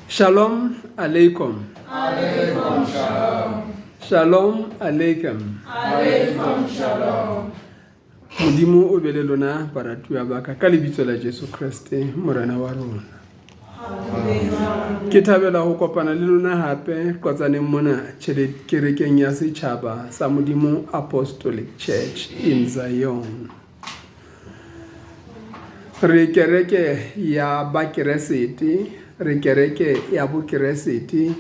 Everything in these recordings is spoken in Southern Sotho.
Shalom aleikum. Aleikum shalom. Shalom aleikum. Aleikum shalom. Modimo o be le lona baratuwa ba ka ka lebitso la Jesu Kreste morena wa rona. Ke thabela ho kopana le lona hape qwatsaneng mona kerekeng ya setjhaba sa Modimo Apostolic Church in Zion. Re kereke ya Bakeresete, re kereke ya Bokeresete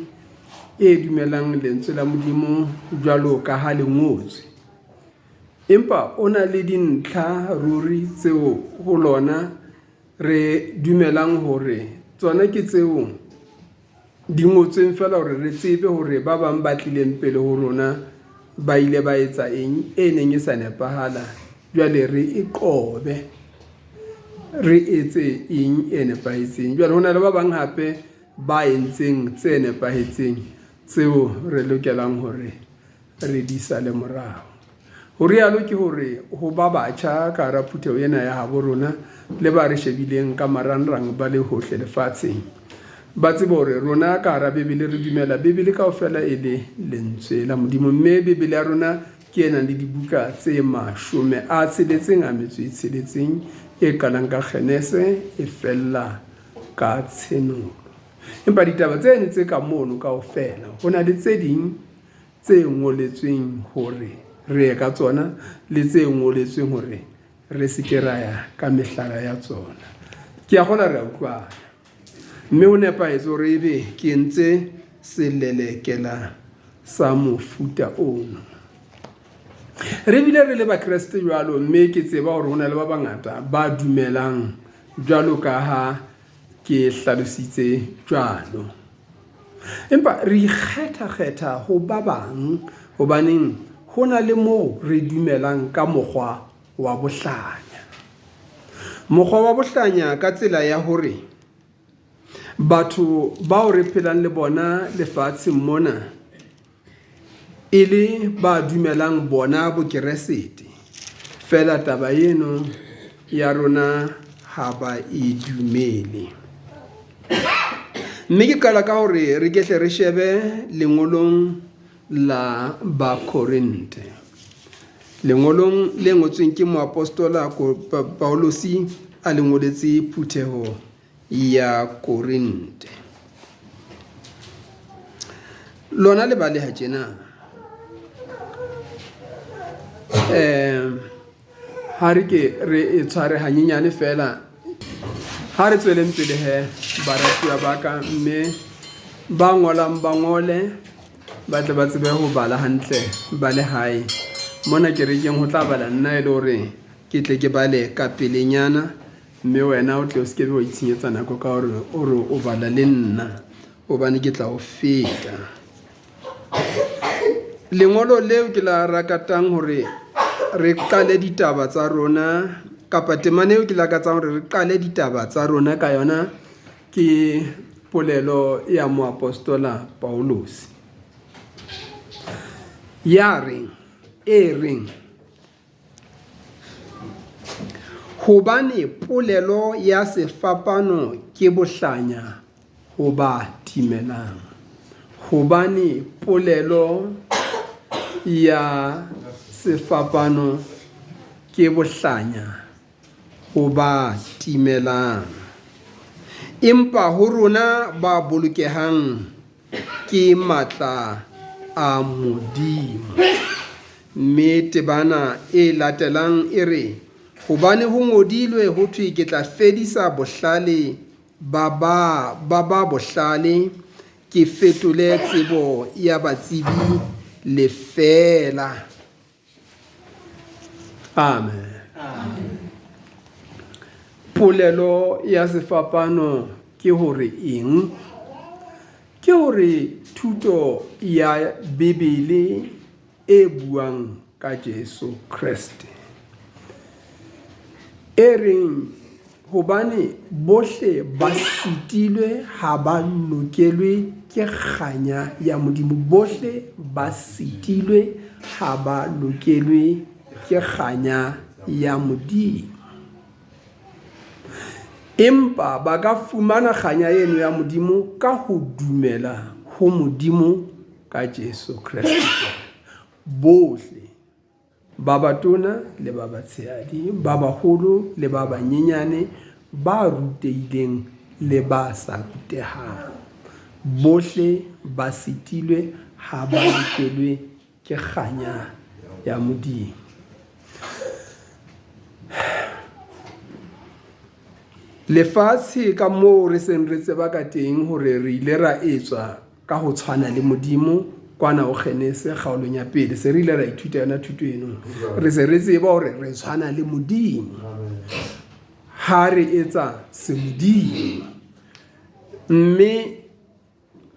e dumelang lentswe la Modimo jwalo ka ha le ngotswe. Empa o na le dintlha ruri tseo ho lona re dumelang hore tsona ke tseo di ngotsweng feela hore re tsebe hore ba bang ba tlileng pele ho rona ba ile ba etsa eng e neng e sa nepahala. Jwale re e qobe, re etse eng e nepahetseng. Jwale ho na le ba bang hape ba entseng tse nepahetseng tseo re lokelang hore re di sale morao. Ho rialo ke hore ho ba batjha ka hara phutheho ena ya habo rona le ba re shebileng ka marangrang ba le hohle lefatsheng, ba tsebe hore rona ka hara Bibele re dumela Bibele kaofela e le lentswe la Modimo, mme Bibele ya rona ke e nang le dibuka tse 66 e qalang ka Genese e fella ka Tshenolo. Empa ditaba tseno tse ka mono kaofela, ho na le tse ding tse ngoletsweng hore re ye ka tsona le tse ngoletsweng hore re se ke ra ya ka mehlala ya tsona. Ke a kgolwa re a utlwana. Mme ho nepahetse hore ebe ke entse selelekela sa mofuta ono. Re bile re le Bakreste jwalo, mme ke tseba hore ho na le ba bangata ba dumelang jwalo ka ha ke hlalositse jwalo. Empa re ikgetha-kgetha ho ba bang hobaneng ho na le moo re dumelang ka mokgwa wa bohlanya. Mokgwa wa bohlanya ka tsela ya hore batho bao re phelang le bona lefatsheng mona e le ba dumelang bona Bokeresete, feela taba eno ya rona ha ba e dumele. Mme ke qala ka hore re kehle re shebe lengolong la Bakorinthe. Lengolong le ngotsweng ke moapostola Paulosi a le ngoletse phutheho ya Korinthe. Lona le baleha tjena. Ha re ke re e tshware hanyenyane feela, ha re tsweleng pele he baratuwa ba ka, mme ba ngolang ba ngole ba tle ba tsebe ho bala hantle ba le hae. Mona kerekeng ho tla bala nna e le hore ke tle ke bale ka pelenyana, mme wena o tle o se kebe wa itshenyetsa nako ka hore o re o bala le nna, hobane ke tla o feta. Lengolo leo ke la rakatang hore re qale ditaba tsa rona, kapa temana eo ke lakatsang hore re qale ditaba tsa rona ka yona, ke polelo ya moapostola Paulus. Ya reng, e reng, hobane polelo ya sefapano ke bohlanya ho ba timelang. Hobane polelo ya sefapano ke bohlanya ho ba timelang. Empa ho rona ba bolokehang ke matla a Modimo. Mme tebana e latelang e re, hobane ho ngodilwe ho thwe ke tla fedisa bohlale ba ba ba ba bohlale, ke fetole tsebo ya batsebi lefeela. Amen. Polelo ya sefapano ke hore eng? Ke hore thuto ya Bibele e buang ka Jesu Kreste, e reng hobane bohle ba sitilwe ha ba lokelwe ke kganya ya Modimo. Bohle ba sitilwe ha ba lokelwe ke kganya ya Modimo. Empa ba ka fumana kganya eno ya Modimo ka ho dumela ho Modimo ka Jesu Kreste. Bohle ba batona le ba batshehadi, ba baholo le ba banyenyane, ba rutehileng le ba sa rutehang, bohle ba sitilwe ha ba lokelwe ke kganya ya Modimo. Lefatshe ka moo re seng re tseba ka teng hore re ile ra etswa ka ho tshwana le Modimo kwana ho Genese kgaolong ya pele, se re ile ra ithuta yona thuto eno. Re se re tseba hore re tshwana le Modimo ha re etsa semodimo, mme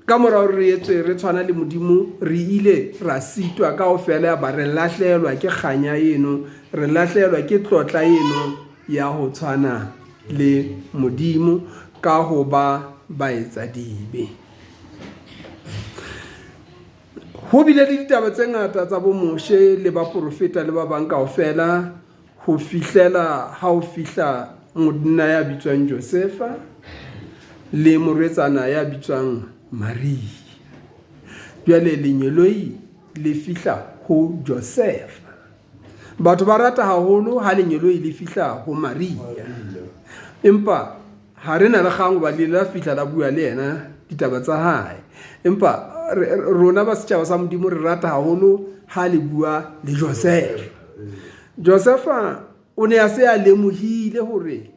ka mora hore re etswe re tshwana le Modimo, re ile ra sitwa kaofela, ya ba re lahlehelwa ke kganya eno, re lahlehelwa ke tlotla eno ya ho tshwana le Modimo ka ho ba baetsadibe. Ho bile le ditaba tse ngata tsa bo Moshe le baprofeta le ba bang kaofela ho fihlela ha ho fihla monna ya bitswang Josefa le morwetsana ya bitswang Maria. Jwale lengeloi le fihla ho Josefa. Batho ba rata haholo ha lengeloi le fihla ho Maria. Empa ha re na le kgang hoba le la fihla la bua le yena ditaba tsa hae. Empa rona ba setjhaba sa Modimo re rata haholo ha le bua le Josefa. Josefa o ne a se a lemohile hore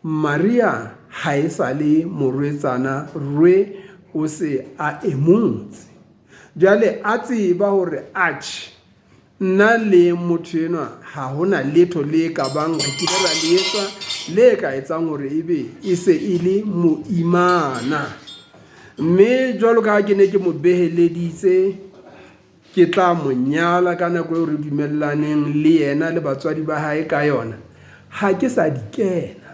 Maria ha e sa le morwetsana rwe, o se a emotse. Jwale a tseba hore atjhe, Nna le motho enwa ha ho na letho le ka bang re kile ra le etsa le ka etsang hore ebe e se e le moimana. Mme jwalo ka ha ke ne ke mo beheleditse ke tla mo nyala ka nako eo re dumellaneng le yena le batswadi ba hae ka yona, ha ke sa di kena.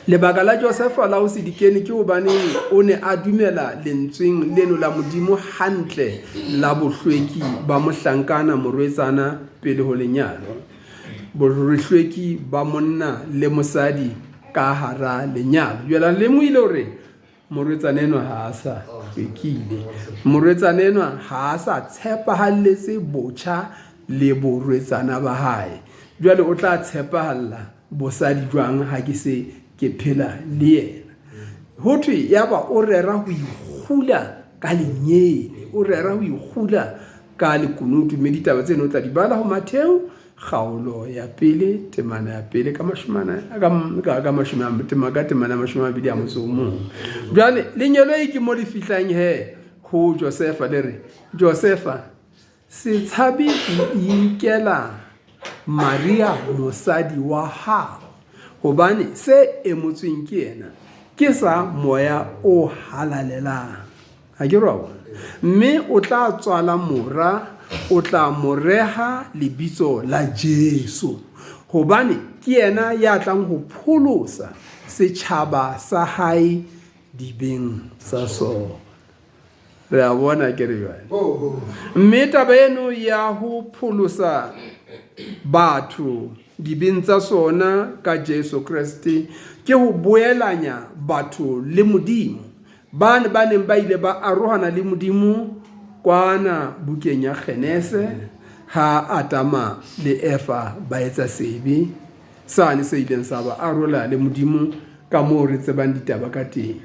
Lebaka la Josefa la ho se di kene ke hobaneng o ne a dumela lentsweng leno la Modimo hantle la bohlweki ba mohlankana morwetsana pele ho lenyalo, bohlweki ba monna le mosadi ka hara lenyalo. Jwale a lemohile hore morwetsana enwa ha a sa hlwekile, morwetsana enwa ha a sa tshepahalletse botjha le borwetsana ba hae, jwale o tla tshepahalla bosadi jwang ha ke se ke phela le yena? Ho thwe yaba o rera ho ikgula ka lenyele, o rera ho ikgula ka lekunutu, mme ditaba tseno o tla di bala ho Matheu kgaolo ya pele temana ya pele ka mashome ka ka mashome a tema ka temana ya mashome a mabedi a motso o mong. Jwale lengeloi ke mo le fihlang he ho Josefa le re, Josefa, Se tshabe ho inkela Maria mosadi wa hao, hobane se emotsweng ke yena ke sa Moya o Halalelang. Ha ke re wa bona? Mme o tla tswala mora, o tla mo reha lebitso la Jesu, hobane ke yena ya tlang ho pholosa setjhaba sa hae dibeng tsa sona. Re a bona ke re jwale. Mme taba eno ya ho pholosa batho dibeng tsa sona ka Jesu Kreste ke ho boelanya batho le Modimo. Bane ba neng ba ile ba arohana le Modimo kwana bukeng ya Genese ha Adama le Eva ba etsa sebe sane se ileng sa ba arola le Modimo ka moo re tsebang ditaba ka teng.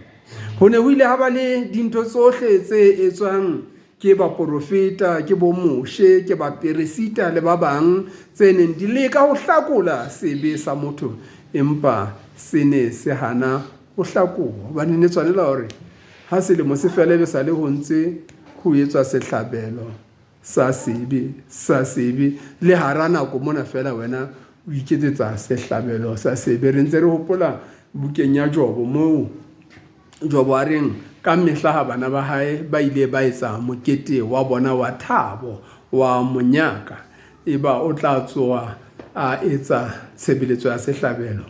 Ho ne ho ile ha ba le dintho tsohle tse etswang ke baporofeta, ke bo Moshe, ke baperesita le ba bang tse neng di leka ho hlakola sebe sa motho, empa se ne se hana ho hlakoha. Hobane ne tshwanela hore ha selemo se fela ebe sale ho ntse ho etswa sehlabelo sa sebe, sa sebe le hara nako mona feela wena o iketsetsa sehlabelo sa sebe. Re ntse re hopola bukeng ya Jobo moo Jobo a reng ka mehla ha bana ba hae ba ile ba etsa mokete wa bona wa thabo wa monyaka, eba o tla tsoha a etsa tshebeletso ya sehlabelo,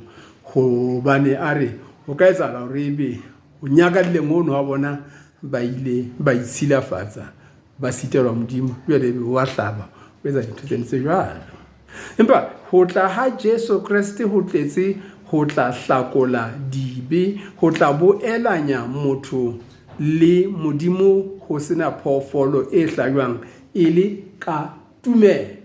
hobane a re ho ka etsahala hore ebe ho nyakalleng hono ha bona ba ile ba itshilafatsa ba sitelwa Modimo, jwale ebe wa hlaba o etsa dintho tseno tse jwalo. Empa ho tla ha Jesu Kreste ho tletse ho tla hlakola dibe, ho tla boelanya motho le Modimo ho sena phoofolo e hlajwang e le ka tumelo.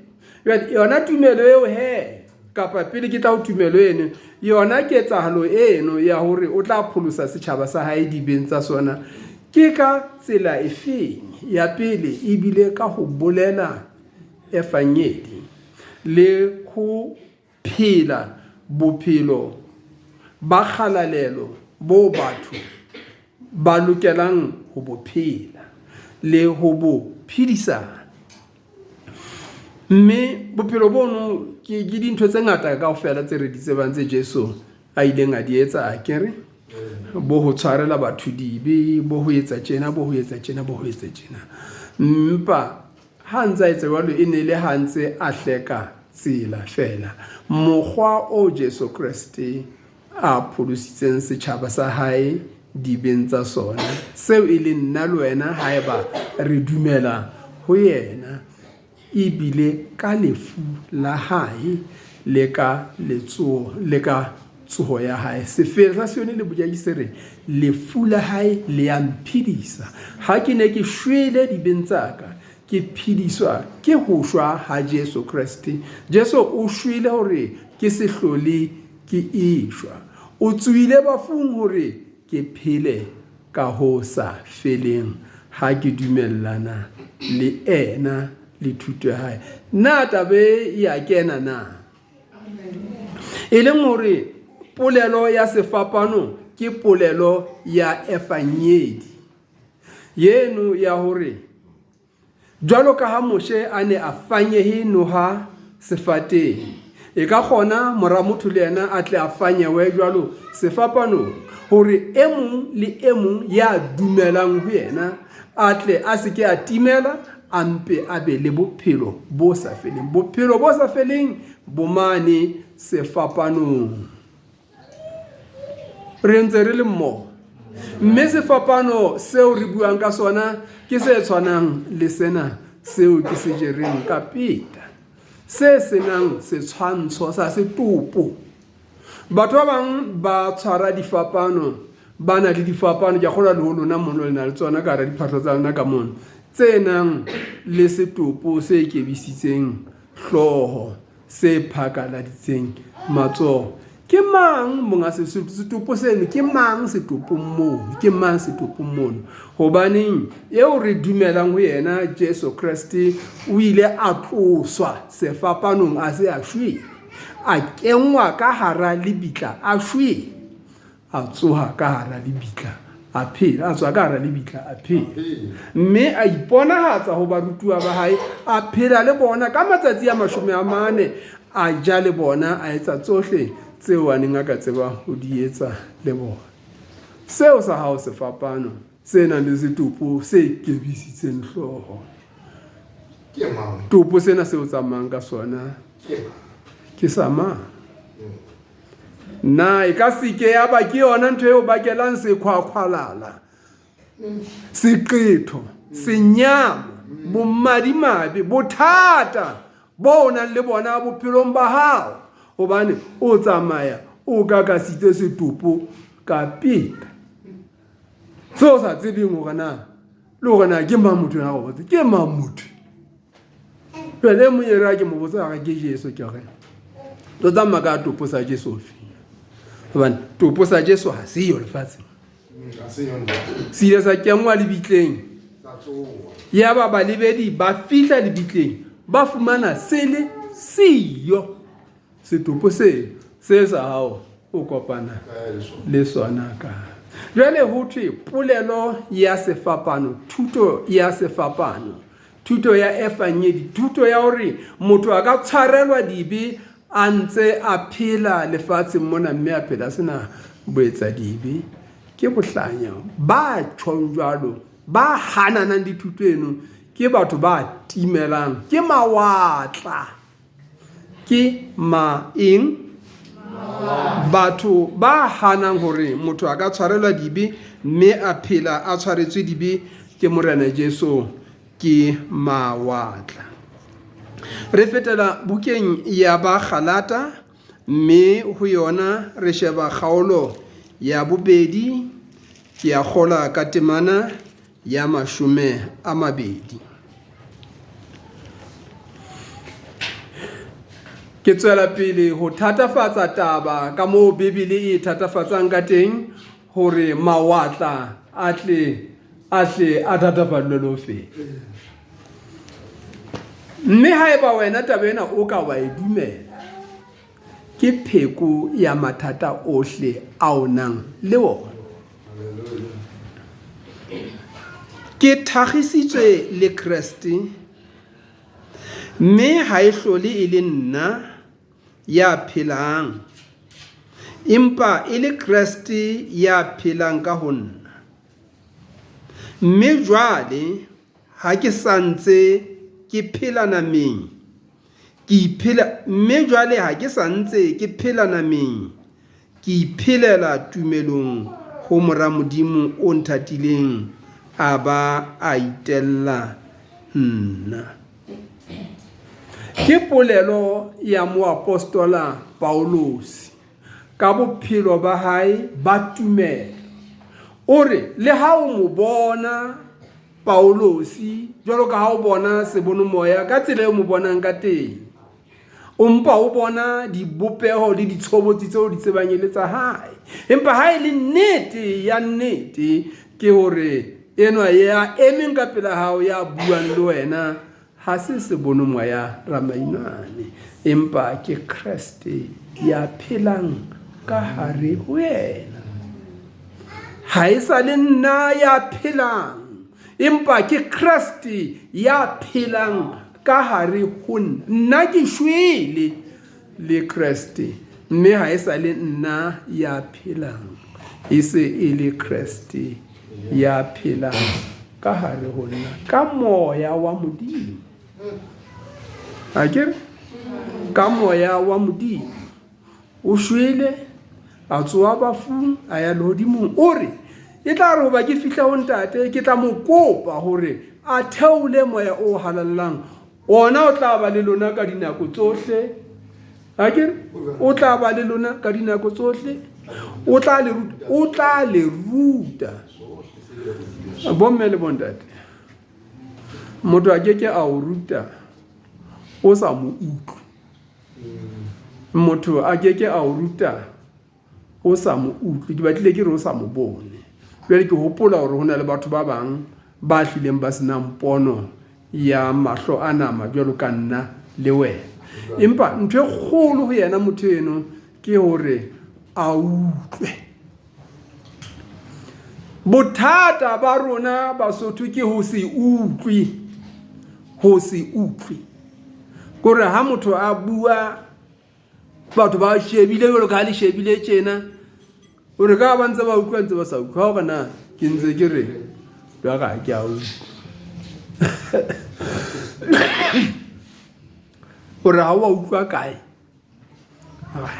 Jwale yona tumelo eo he, kapa pele ke tla ho tumelo eno, yona ketsahalo eno ya hore o tla pholosa setjhaba sa hae dibeng tsa sona, ke ka tsela efeng? Ya pele ebile ka ho bolela evangeli le ho phela bophelo ba kgalalelo bo batho ba lokelang ho bo phela le ho bo phedisana. Mme bophelo bono ke dintho tse ngata kaofela tse re di tsebang tse Jesu a ileng a di etsa, akere? Bo ho tshwarela batho dibe, bo ho etsa tjena, bo ho etsa tjena, bo ho etsa tjena. Empa ha ntse a etsa jwalo e ne le ha ntse a hleka tsela feela. Mokgwa o Jesu Kreste a pholositseng setjhaba sa hae dibeng tsa sona, seo e leng nna le wena haeba re dumela ho yena, ebile ka lefu la hae le ka letsoho le ka tsoho ya hae. Sefela sa Sione le Bojaki se re, lefu la hae le ya mphedisa. Ha ke ne ke shwele dibeng tsa ka, ke phediswa ke ho shwa ha Jesu Kreste. Jesu o shwele hore ke se hlole ke eshwa. O tsohile bafung hore ke phele ka ho sa feleng ha ke dumellana le eena le thuto ya hae. Na taba e ya kena na? E leng hore polelo ya sefapano ke polelo ya evangeli yeno ya hore Jwalo ka ha Moshe a ne a fanyehe noha sefateng, e ka kgona Mora motho le yena a tle a fanyewe jwalo sefapanong, hore e mong le e mong ya dumelang ho yena a tle a se ke a timela, a mpe a be le bophelo bo sa feleng. Bophelo bo sa feleng bo mane sefapanong. Re ntse re le mmoho. Mme sefapano seo re buang ka sona ke se tshwanang le sena seo ke se jereng ka peta, se senang setshwantsho sa setopo. Batho ba bang ba tshwara difapano, ba na le difapano, ke a kgolwa le ho lona mono le na le tsona ka hara diphahlo tsa lona ka mono, tse nang le setopo se kebisitseng hlooho. se phakaladitseng matsoho. Ke mang monga setopo seno? Ke mang setopong mono? Ke mang setopong mono? Hobaneng eo re dumelang ho yena Jesu Kreste o ile a tloswa sefapanong a se a shwele, a kenngwa ka hara lebitla a shwele. A tsoha ka hara lebitla a phela, a tswa ka hara lebitla a phela, mme a iponahatsa ho barutuwa ba hae, a phela le bona ka matsatsi a 40, a ja le bona, a etsa tsohle tseo a neng a ka tseba ho di etsa le bona. Seo sa hao sefapano se nang le setopo se kebisitseng hlooho, topo sena seo tsamayang ka sona ke sa mang? Na e ka se ke ya ba ke yona ntho e o bakelang sekhwakhwalala, seqetho, senyamo, bomadimabe, bothata bo o nang le bona bophelong ba hao, hobane o tsamaya o kakasitse setopo ka peta seo o sa tsebeng hore na le hore na ke mang motho ya go botse ke mang motho. Jwale e mong e re ha ke mo botsa a re ke Jesu, ke re tlo tsamaya ka topo sa Jesu ofe? Hobane topo sa Jesu ha se yo lefatsheng, se ile sa kenngwa lebitleng. Yaba balebedi ba fihla lebitleng ba fumana se le siyo. Setopo se se sa hao o kopana le sona ka jwale ho thwe polelo ya sefapano, thuto ya sefapano, thuto ya evangedi, thuto ya hore motho a ka tshwarelwa dibe a ntse a phela lefatsheng mona mme a phela sena boetsadibe, ke bohlanya. Ba tjhong jwalo, ba hananang le thuto eno ke batho ba timelang, ke mawatla. Ke ma eng? Batho ba hanang hore motho a ka tshwarelwa dibe mme a phela a tshwaretswe dibe ke Morena Jesu ke mawatla. Re fetela bukeng ya Bagalata. Mme ho yona re sheba kgaolo ya bobedi, ke a kgola ka temana ya 20. Ke tswela pele ho thatafatsa taba ka moo Bibele e thatafatsang ka teng hore mawatla a tle a hle a thatafallwe le ho feta. Mme haeba wena taba ena o ka wa e dumela, ke pheko ya mathata ohle a o nang le ona. Ke thakgisitswe le Kreste, mme ha e hlole e le nna ya phelang, empa e le Kreste ya phelang ka ho nna. Mme jwale ha ke sa ntse ke phela nameng, ke iphela, mme jwale ha ke sa ntse ke phela nameng, ke iphelela tumelong ho Mora Modimo o nthatileng a ba a itella nna. Ke polelo ya moapostola Paulosi ka bophelo ba hae ba tumelo. O re le ha o mo bona Paulosi jwalo ka ha o bona sebonomoya ka tsela eo mo bonang ka teng, o mpa o bona dibopeho le ditshobotsi tseo di tsebang e le tsa hae. Empa ha e le nnete ya nnete ke hore enwa ya emeng ka pela hao ya buang le wena ha se sebonomoya Ramainwane, empa ke Kreste ya phelang ka hare ho yena. Ha e sa le nna ya phelang, empa ke Kreste ya phelang ka hare ho nna. Nna ke shwele le Kreste, mme ha e sa le nna ya phelang, e se e le Kreste ya phelang ka hare ho nna ka moya wa Modimo. A ke re ka moya wa Modimo. O shwele, a tsoha bafung, a ya lehodimong. O re e tla re hoba ke fihla ho Ntate, ke tla mo kopa hore a theole moya o halalelang. Ona o tla ba le lona ka dinako tsohle. A ke re o tla ba le lona ka dinako tsohle. O tla le ruta, o tla le ruta. Bomme le bontate, motho a ke ke a o ruta o sa mo utlwe. Motho a ke ke a o ruta o sa mo utlwe. Ke batlile ke re o sa mo bone. Jwale ke hopola hore ho na le batho ba bang ba hlileng ba senang pono ya mahlo a nama jwalo ka nna le wena. Empa ntho e kgolo ho yena motho eno ke hore a utlwe. Bothata ba rona Basotho ke ho se utlwe, ho se utlwe. Kore ha motho a bua batho ba shebile jwalo ka ha le shebile tjena, o re ka ba ntse ba utlwa ntse ba sa utlwa hore na ke ntse ke re jwale ha ke a utlwa. Hore ha wa utlwa kae?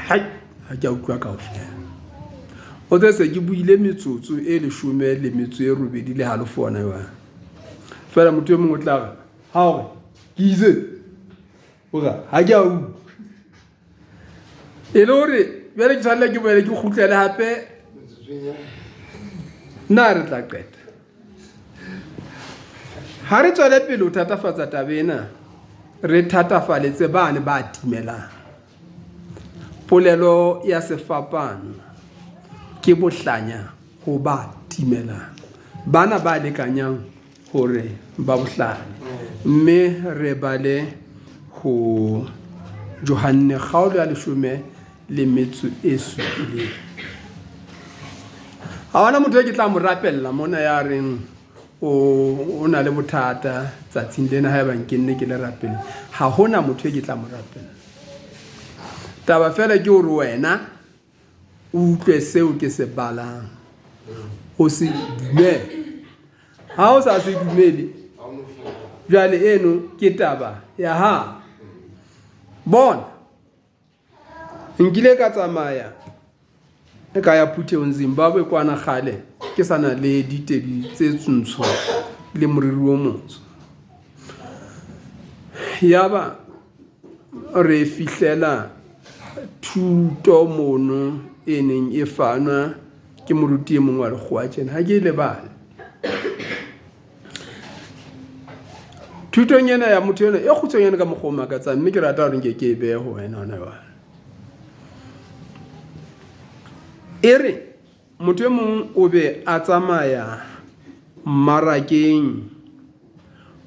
Hai, ha ke a utlwa kaofela. O tse se ke buile metsotso e 18 le halofo hona jwale. Feela motho e mong o tla re, ha hore ke itse, o re ha ke a utlwa. E le hore jwale ke tshwanela ke boele ke kgutlele hape, na re tla qeta. Ha re tswele pele ho thatafatsa taba ena, re thatafaletse bane ba timelang. Polelo ya sefapano ke bohlanya ho ba timelang. Bana ba lekanyang hore ba bohlale. Mme re bale ho Johanne kgaolo ya 17. Ha hona motho e ke tla mo rapella mona ya reng o na le bothata tsatsing lena haeba nke nne ke le rapelle. Ha hona motho e ke tla mo rapella. Taba feela ke hore wena o utlwe seo ke se balang, o se dumele. Ha o sa se dumele, jwale eno ke taba ya hao. Bona, nkile ka tsamaya ka ya phuthehong Zimbabwe kwana kgale, ke sa na le ditedu tse ntsho le moriri o motsho. Yaba re fihlela thuto mono e neng e fanwa ke moruti e mong wa lekgowa tjena, ha ke e lebale. Thutong ena ya motho ena e kgutshwanyane ka mokgwa o makatsang, mme ke rata hore nke ke e behe ho wena hona jwale. E re motho e mong o be a tsamaya mmarakeng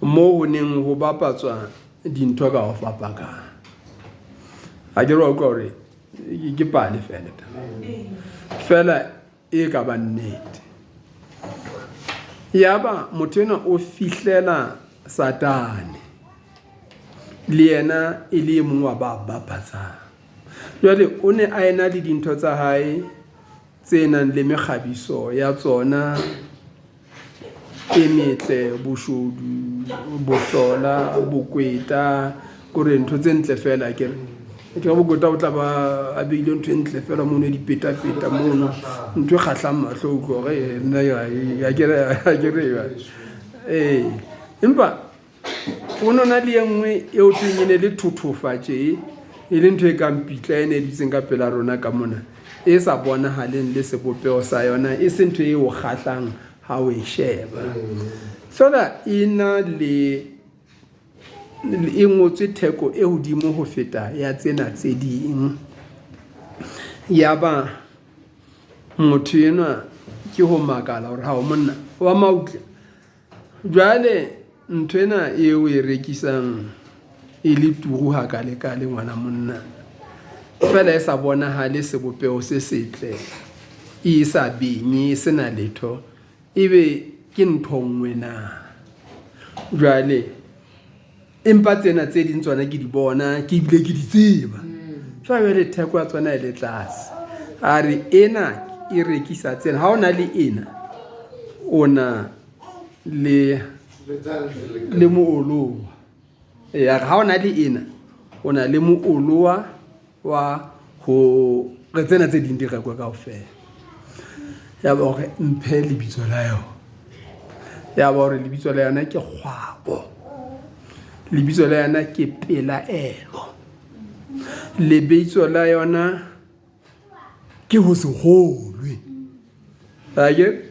moo ho neng ho bapatswa dintho ka ho fapakana. Ha ke re wa utlwa hore ke pale fela taba fela e ka ba nnete. Yaba motho enwa o fihlela Satane, le yena e le e mong wa ba bapatsang. Jwale o ne a ena le dintho tsa hae tse nang le mekgabiso ya tsona e metle, boshodu, bohlola, bokweta, kore ntho tse ntle fela akere. Ke bokweta o tla ba a beile ntho e ntle fela mono, dipetapeta mono, ntho e kgahlang mahlo, utlwa hore nna akere ee. Empa ho no na le e nngwe eo thweng e ne le thothofa tje, e le ntho e kang pitla e ne e dutseng ka pela rona ka mona, e sa bonahaleng le sebopeho sa yona, e se ntho e o kgahlang ha o e sheba. Fela e na le e ngotswe theko e hodimo ho feta ya tsena tse ding. Yaba motho enwa ke ho makala hore hao monna wa mautle, jwale ntho ena e o e rekisang e le turu hakalekale ngwana monna, fela e sa bonahale sebopeho se setle, e sa benye, e sena letho, ebe ke ntho nngwe na? Jwale empa tsena tse ding tsona ke di bona, ke ebile ke di tseba. Jwale theko ya tsona e le tlase. A re ena e rekisa tsena, ha o na le ena o na le le mooloa. Ya re ha o na le ena o na le mooloa wa ho re tsena tse ding di rekwe kaofela. Ya ba hore mphe lebitso la yona. Ya ba hore lebitso la yona ke kgwabo. Lebitso la yona ke pelaelo. Lebitso la yona ke ho se kgolwe. Ake?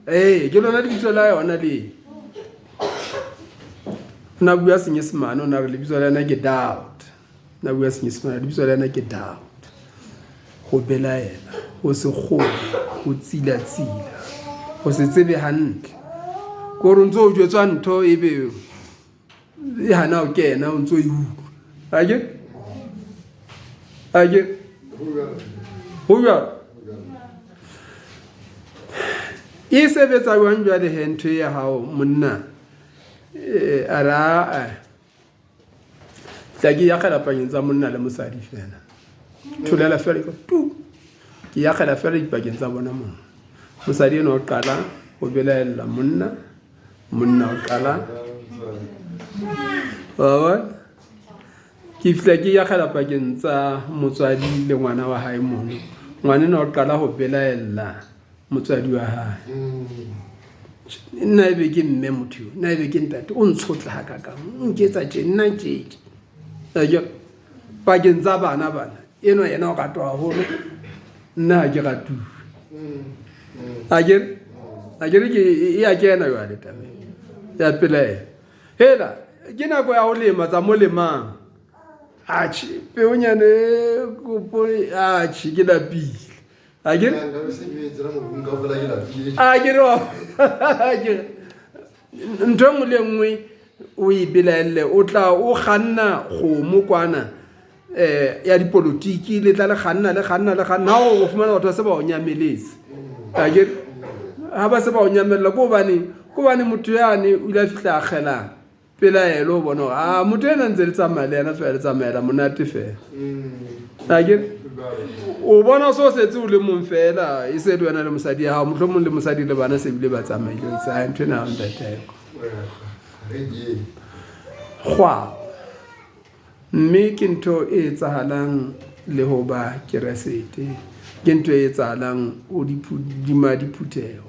Ee, ke lona lebitso la yona le. O na bua Senyesemane, o na re lebitso la yona ke doubt. Na bua Senyesemane, lebitso la yona ke doubt. Ho belaela, ho se kgolwe, ho tsilatsila, ho se tsebe hantle. Ke hore o ntso o jwetswa ntho ebe e hana ho kena, o ntso e utlwa. Ake? Ake? Ho jwalo. E sebetsa jwang jwale he ntho e ya hao monna? A re a tla ke yakgela pakeng tsa monna le mosadi fela. Tholela fela e tu. Ke yakgela fela dipakeng tsa bona mona. Mosadi enwa o qala ho belaella monna, monna o qala wa bona? Ke fihla ke yakgela pakeng tsa motswadi le ngwana wa hae mono. Ngwana enwa o qala ho belaella motswadi wa hae. Nna ebe ke mme motho eo, nna ebe ke ntate, o ntshotla hakakang, o nketsa tje, nna tje tje. Akere pakeng tsa bana bana, enwa yena o ratwa haholo, nna ha ke ratuwe. Akere akere ke e ya kena jwale tabeng ya pelaelo. Hela ke nako ya ho lema, tsa mo lemang. Atjhe, peonyana e kopo, atjhe ke lapile. Akere akere akere ntho e nngwe le nngwe o e belaelle, o tla o kganna kgomo kwana ya dipolotiki, le tla le kganna le kganna le kganna, ha o fumana batho ba se ba o nyameletse. Akere ha ba se ba o nyamella, ke hobaneng? Ke hobane motho yane o ile a fihla a kgela pelaelo, o bona hore a motho ena ntse le tsamaya le yena fela, le tsamaela monate fela. Akere o bona so setse o le mong fela, e se le wena le mosadi ya hao, mohlomong le mosadi le bana se bile ba tsamaile, itse ha ntho ena ha ntate. Kgwao. Mme ke ntho e etsahalang le ho ba Keresete, ke ntho e etsahalang ho dima diphutheho.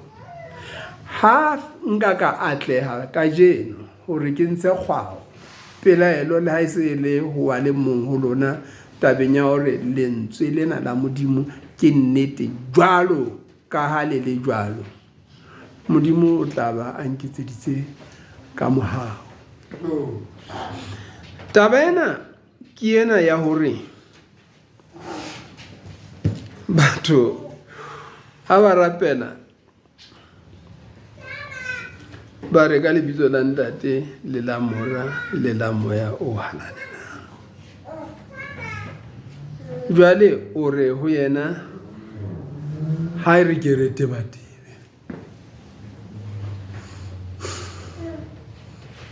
Ha nka ka atleha kajeno hore ke ntshe kgwao, pelaelo le ha e se e le ho wa le mong ho lona tabeng ya hore lentswe lena la Modimo ke nnete jwalo ka ha le le jwalo, Modimo o tla ba a nketseditse ka mohau. Taba ena ke ena ya hore batho ha ba rapela ba re ka lebitso la Ntate le la Mora le la Moya o Halalelang. Jwale o re ho yena ha e re ke re tebatebe.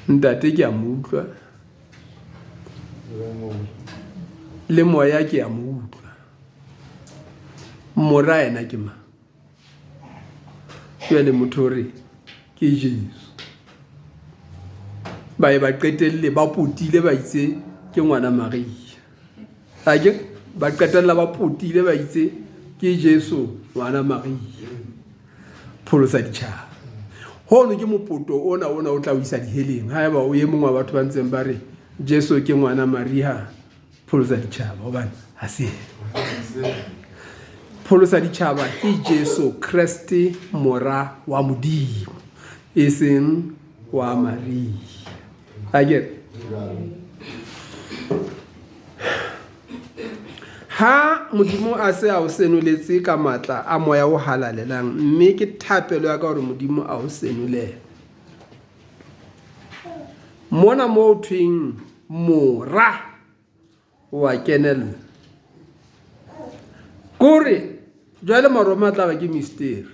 Ntate ke a mo utlwa le moya ke a mo utlwa. Mora yena ke mang? Jwale motho o re ke Jesu. Ba e ba qetelle ba potile ba itse ke ngwana Maria. Ake ba qetella ba potile ba itse ke Jesu ngwana Maria. Pholosa ditjhaba. Hono ke mopoto ona ona o tla o isa diheleng. Haeba o e mong wa batho ba ntseng ba re Jesu ke ngwana Maria. Pholosa ditjhaba hobane ha se pholosa ditjhaba ke Jesu Kreste mora wa Modimo e seng wa Maria. Akere ha Modimo a se a o senoletse ka matla a moya o halalelang, mme ke thapelo ya ka hore Modimo a o senolele mona mo thweng mora o a kenella. Kore jwale Maroma a tla ba ke misteri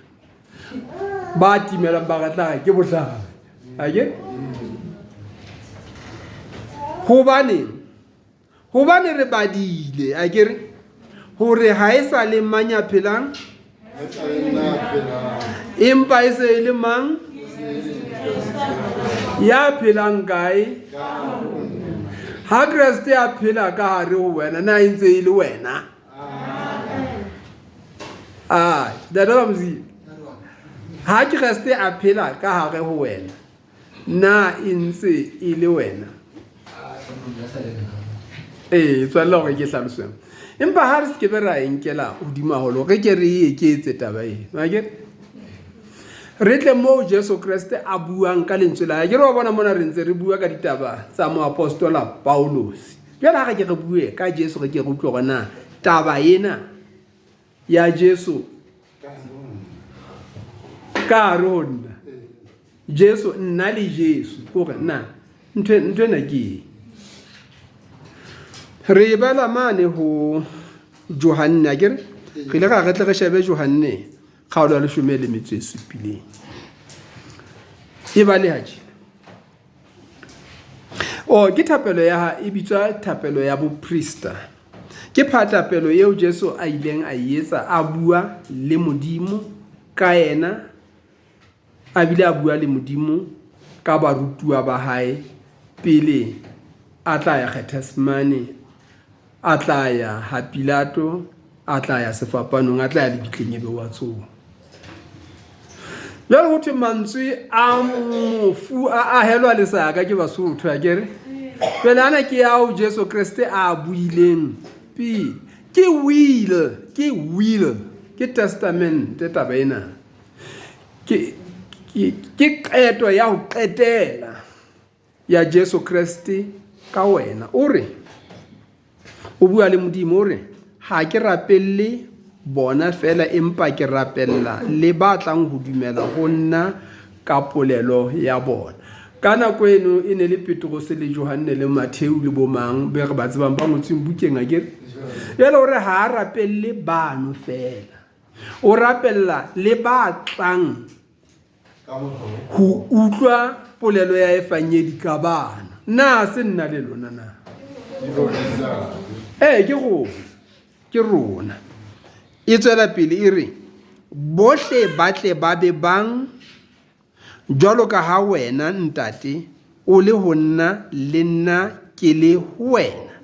ba timelang ba ratla ke bohlanya ake hobane hobane re badile akere hore ha e sa le mang ya phelang empa e se e le mang ya phelang kae. Ha Kreste a phela ka hare ho wena, na e ntse e le wena? Ah, dada ba Mzee, ha Kreste a phela ka hare ho wena, na e ntse e le wena? Ee, tswella hore ke hlaloseng. Empa ha re se ke be ra e nkela hodimo haholo, re ke re e eketse taba eno. Akere? Re tle moo Jesu Kreste a buang ka lentswe la hae. Ke re wa bona mona re ntse re bua ka ditaba tsa moapostola Paulus. Jwale ha re ke re bue ka Jesu, re ke re utlwe hore na taba ena ya Jesu ka hare ho nna, Jesu, nna le Jesu, kore na ntho ena ke eng? Re e bala mane ho Johanne, akere? Re ile ra re tle re shebe Johanne kgaolo ya leshome le metso e supileng. E baleha tjena. Oh, ke thapelo ya e bitswa thapelo ya boprista. Ke phatapelo eo Jesu a ileng a e etsa a bua le Modimo ka yena, a bile a bua le Modimo ka barutuwa ba hae pele a tla ya Gethsemane, a tla ya ha Pilato, a tla ya sefapanong, a tla ya lebitleng ebe wa tsoha. Jwale ho thwe mantswe a mofu a ahelwa lesaka ke Basotho, akere? Jwale ana ke ao Jesu Kreste a buileng pele. Ke will, ke will, ke testament taba ena. Ke ke qeto ya ho qetela ya Jesu Kreste ka wena. O re, o bua le Modimo, o re, ha ke rapelle bona feela empa ke rapella le ba tlang ho dumela ho nna ka polelo ya bona. Ka nako eno e ne le Petrose le Johanne le Matheu le bomang be re ba tsebang ba ngotsweng bukeng akere. Jwale o re ha a rapelle bano feela, o rapella le ba tlang ho utlwa polelo ya efangedi ka bana. Na se nna le lona na? Ee, ke rona, ke rona. E tswela pele e re, bohle ba tle ba be bang jwalo ka ha wena Ntate o le ho nna le nna ke le ho wena,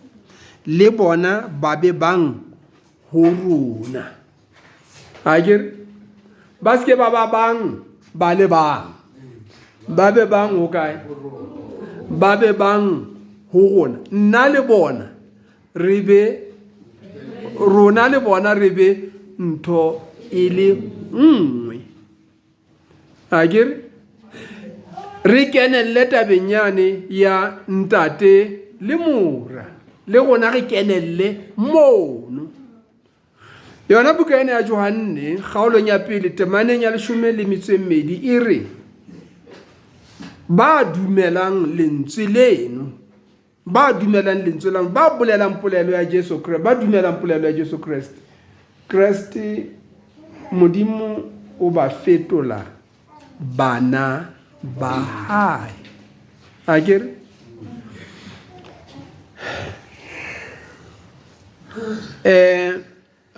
le bona ba be bang ho rona. Akere ba se ke ba ba bang ba le bang, ba be bang ho kae? Ba be bang ho rona, nna le bona re be Rona le bona re be ntho e le nngwe. A ke re re kenelle tabeng yane ya ntate le mora, le rona re kenelle mono. Yona buka ena ya Johanne kgaolong ya pele temaneng ya 12 e re ba dumelang lentswe leno, ba dumelang lentswe la, ba bolelang polelo ya Jesu Kreste, ba dumelang polelo ya Jesu Kreste, Kreste Modimo o ba fetola bana ba hae. A ke re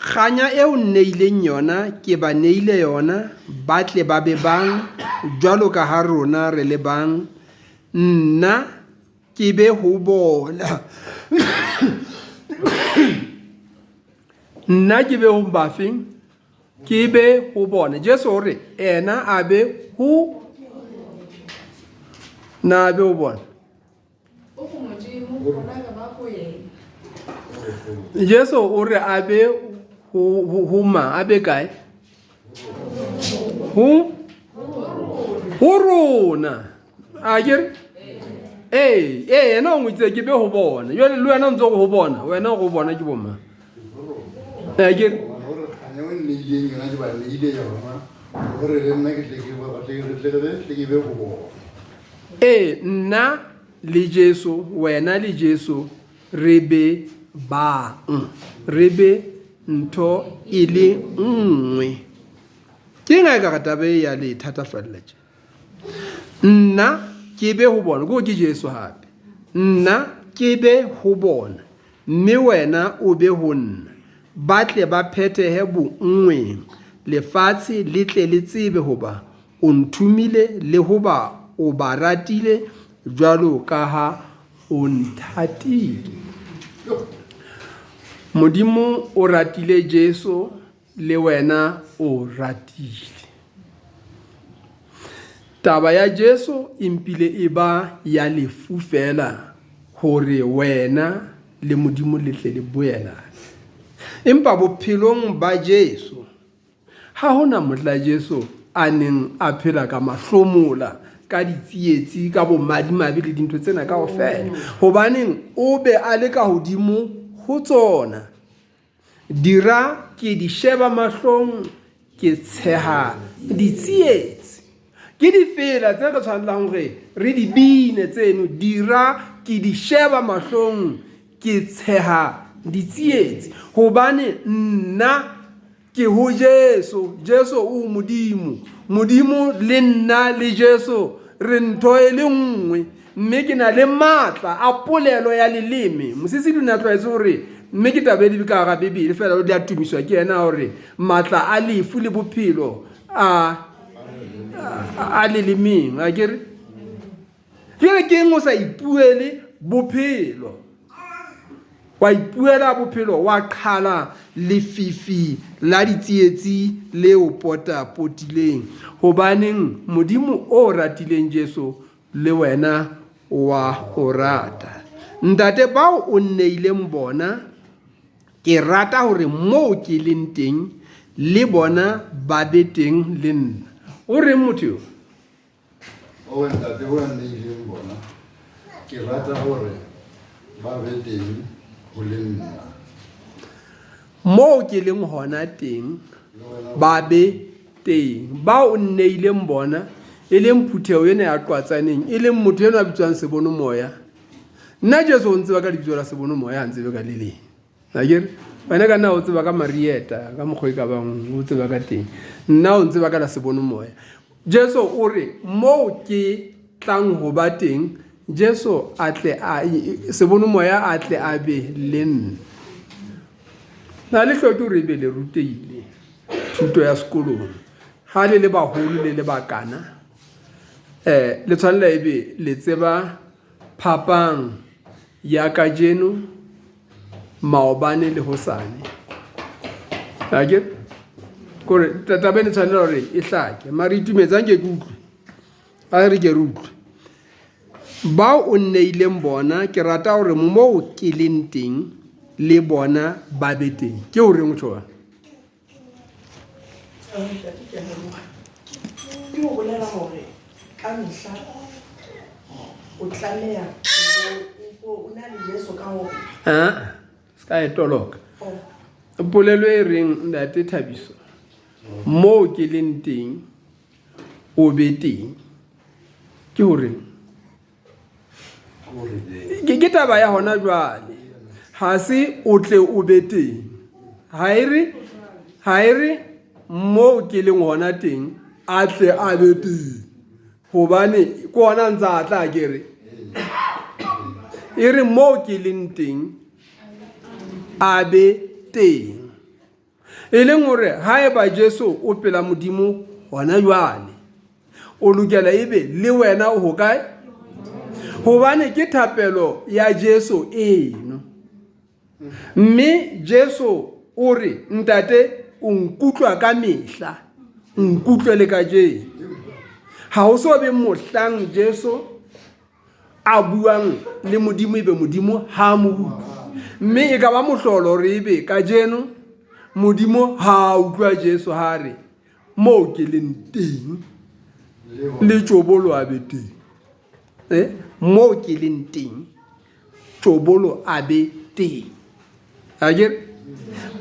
kganya eo nneileng yona ke ba neile yona, ba tle ba be bang jwalo ka ha rona re le bang. Nna ke be ho bona, nna ke be ho bafeng, ke be ho bona. Jesu o re ena a be ho na, a be ho bona. Jesu o re a be ho mang, a be kae? Ho rona. A ke re ee, ee, yena o ngwitse ke be ho bona. Jwale le wena o ntse o re ho bona, wena o re ho bona ke bo mang? A ke re ee, nna le Jesu, wena le Jesu re be bang, re be ntho e le nngwe. Ke eng a e ka re taba e ya le thatafalla tje? Nna ke be ho bona, ko ke Jesu hape. Nna ke be ho bona, mme wena o be ho nna, ba tle ba phethehe bonngweng, lefatshe le tle le tsebe hoba o nthomile le hoba o ba ratile jwalo ka ha o nthatile. Modimo o ratile Jesu le wena o ratile. Taba ya Jesu e mpile e ba ya lefu feela hore wena le Modimo le tle le boelane. Empa bophelong ba Jesu ha hona mohla Jesu a neng a phela ka mahlomola, ka ditsietsi, ka bomadimabe le dintho tsena kaofela. Hobaneng o be a le ka hodimo ho tsona. Dira ke di sheba mahlong, ke tsheha ditsietsi. Ke difela tse re tshwanelang hore re di bine tseno. Dira ke di sheba mahlong, ke tsheha ditsietsi. Hobane nna ke ho Jesu, Jesu o Modimo, Modimo le nna le Jesu re ntho e le nngwe, mme ke na le matla a polelo ya leleme. Mosisi o ne a tlwaetse hore, mme ke taba e le ka hara Bibele fela, o di a tumiswa ke yena hore matla a lefu le bophelo a lelemeng. A ke re jwale ke eng o sa ipuele bophelo? Wa ipuela bophelo, wa qhala lefifi la ditsietsi le o pota-potileng. Hobaneng Modimo o ratileng Jesu le wena wa o rata. Ntate, bao o nneileng bona, ke rata hore moo ke leng teng le bona ba be teng le nna. O reng motho eo? O ntate o nneileng bona, ke rata hore ba be teng ho le nna. Moo ke leng hona teng ba be teng. Bao o nneileng bona, e leng phutheho ena ya Qwatsaneng, e leng motho enwa a bitswang Sebono Moya. Nna Jesu o ntseba ka lebitso la Sebono Moya, ha ntsebe ka le leng. Akere wena ka nna o tseba ka Marieta, ka mokgwa e ka bang o tseba ka teng. Nna o ntseba ka la Sebono Moya. Jesu o re moo ke tlang ho ba teng, Jesu a tle a Sebono Moya a tle a be le nna. Na le hloke hore ebe le rutehile thuto ya sekolong. Ha le le baholo le le bakana, le tshwanela ebe le tseba phapang ya kajeno, maobane le hosane. Akere kore taba ena e tshwanela hore e hlake. Mara itumetse, ha nke ke utlwe, a re ke re utlwe. Bao o nneileng bona, ke rata hore moo ke leng teng le bona ba be teng. Ke o reng o tjho? Ntate, ke a leboha. Ke ho bolela hore ka mehla o tlameha o na le Jesu ka hore Ah, se ka e toloka. Polelo e reng ntate Thabiso, moo ke leng teng o be teng, ke horeng? Ke taba ya hona jwale, ha se o tle o be teng. Ha e re, ha e re moo ke leng hona teng a tle a be teng, hobane ke hona ntse a tla ke re. E re moo ke leng teng a be teng. E leng hore haeba Jesu o pela Modimo hona jwale, o lokela ebe le wena o hokae? Hobane ke thapelo ya Jesu eno. Mme Jesu o re, Ntate, o nkutlwa ka mehla, nkutlwe le kajeno. Ha ho so be mohlang Jesu a buang le Modimo ebe Modimo ha mo utlwe. Mme e ka ba mohlolo hore ebe kajeno Modimo ha a utlwa Jesu ha re, moo ke leng teng le tjobolo a be teng. Moo ke leng teng tjobolo a be teng. Akere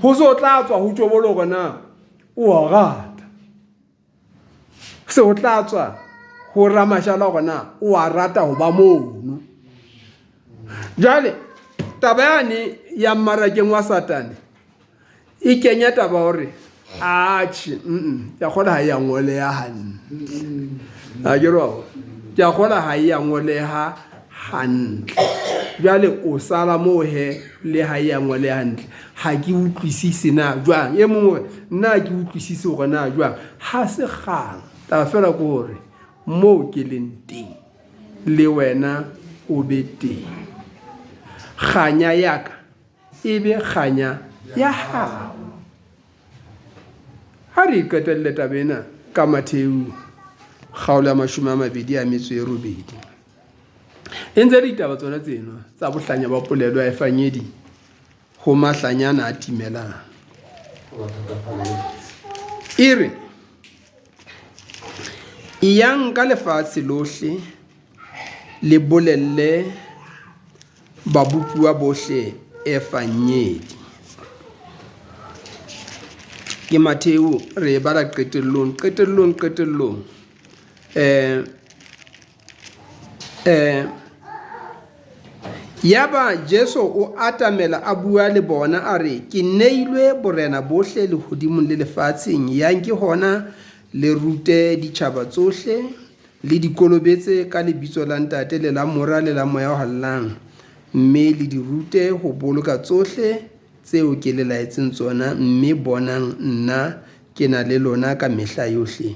ho so tla tswa ho tjobolo hore na o a rata. Se ho tla tswa ho Ramashala hore na o a rata ho ba mono. Jwale taba yane ya mmarakeng wa Satane e kenya taba hore atjhe, ke a kgolwa ha e a ngoleha hantle. Akere wa bona? Ke a kgolwa ha e a ngoleha hantle. Jwale o sala moo he le ha e a ngoleha hantle. Ha ke utlwisise na jwang. E mong o re, nna ha ke utlwisise hore na jwang. Ha se kgang. Taba feela ke hore moo ke leng teng le wena o be teng. Kganya ya ka e be kganya ya hao. Ha re qetelle taba ena ka Mattheu kgaolo ya 28. E ntse ditaba tsona tseno tsa bohlanya ba polelo ya evangedi ho mahlanyana a timelang. E re, eyang ka lefatshe lohle le bolelle babopuwa bohle evangedi. Ke Mattheu, re e bala qetellong, qetellong, qetellong. Yaba Jesu o atamela a bua le bona a re, ke neilwe borena bohle lehodimong le lefatsheng. Yang ke hona le rute ditjhaba tsohle, le di kolobetse ka lebitso la Ntate le la Mora le la Moya o Halalelang, mme le di rute ho boloka tsohle tseo ke le laetseng tsona, mme bonang, nna ke na le lona ka mehla yohle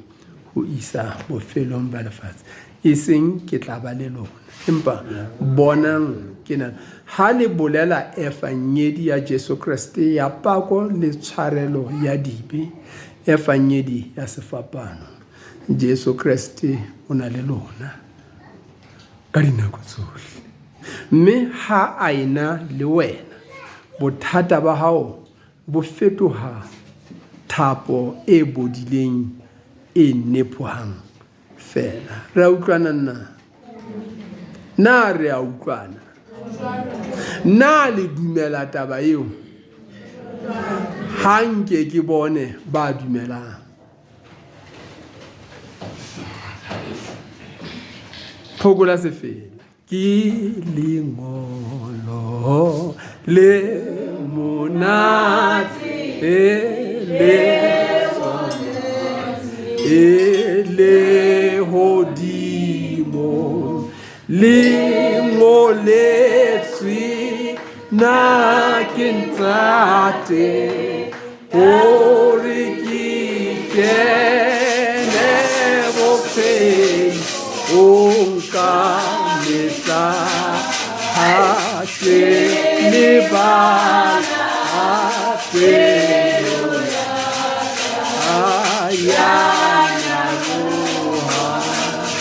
ho isa bofelong ba lefatshe. E seng ke tla ba le lona, empa bonang ke na. Ha le bolela evangedi ya Jesu Kreste ya pako le tshwarelo ya dibe, evangedi ya sefapano, Jesu Kreste o na le lona ka dinako tsohle. Mme ha a ena le wena, bothata ba hao bo fetoha thapo e bodileng e nephohang feela. Re a utlwana na? Na re a utlwana? Na le dumela taba eo? Ha nke ke bone ba dumelang. Phokola sefela. Ke lengolo le monate le e le hodimo le ngoletswe na ke ntate hore ke kene bophelong ka mehla ha ke le ba.